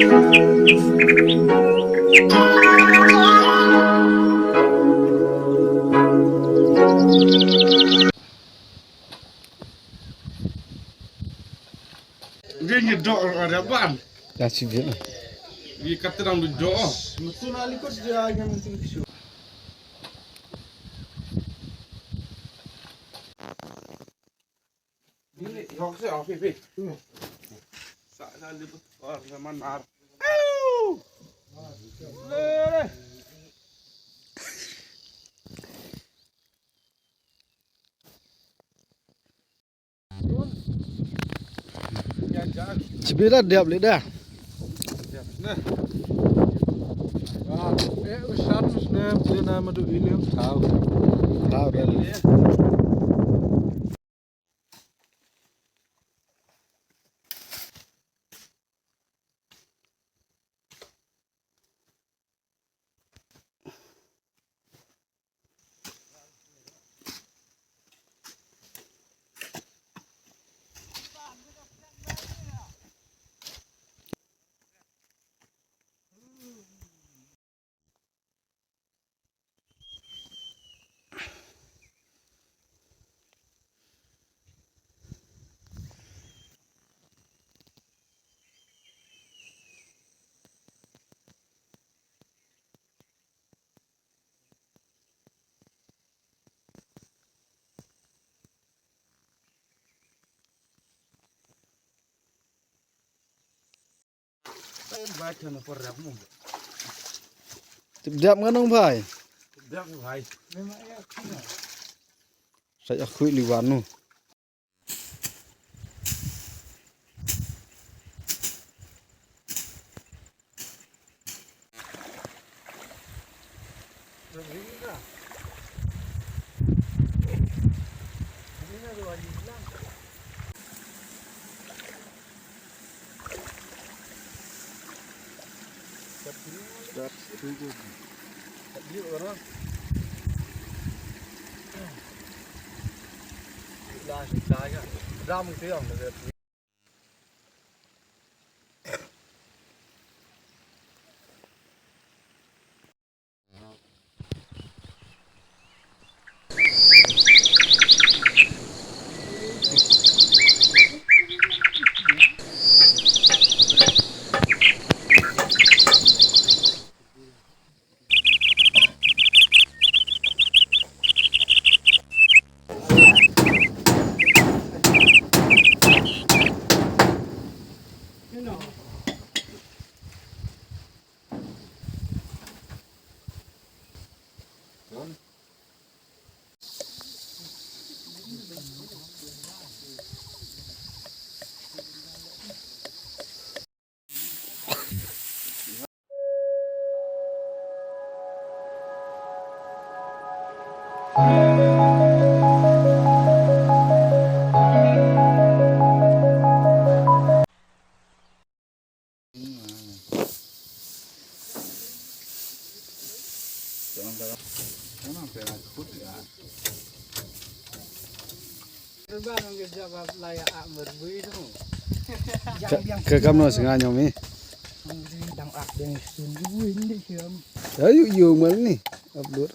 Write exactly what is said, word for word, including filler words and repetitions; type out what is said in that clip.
Ngi ngi doh ka da ban. Ya, ci biar. Ngi kata dang doh. Mesti nak likut dia yang mesti. Ini yok sih, oke, pi. Sa sa di or zaman ar. Au! Le. Chibi da diap le da. Nah. Wah, eh, usah terus nih, dia nama tu William tahu. Tahu dah. Tip diap ngan ong bhai. Diap bhai. Sa ya khui liwan nu. Ka, ka kam no singa nyom i. Ayu yu mal ni upload.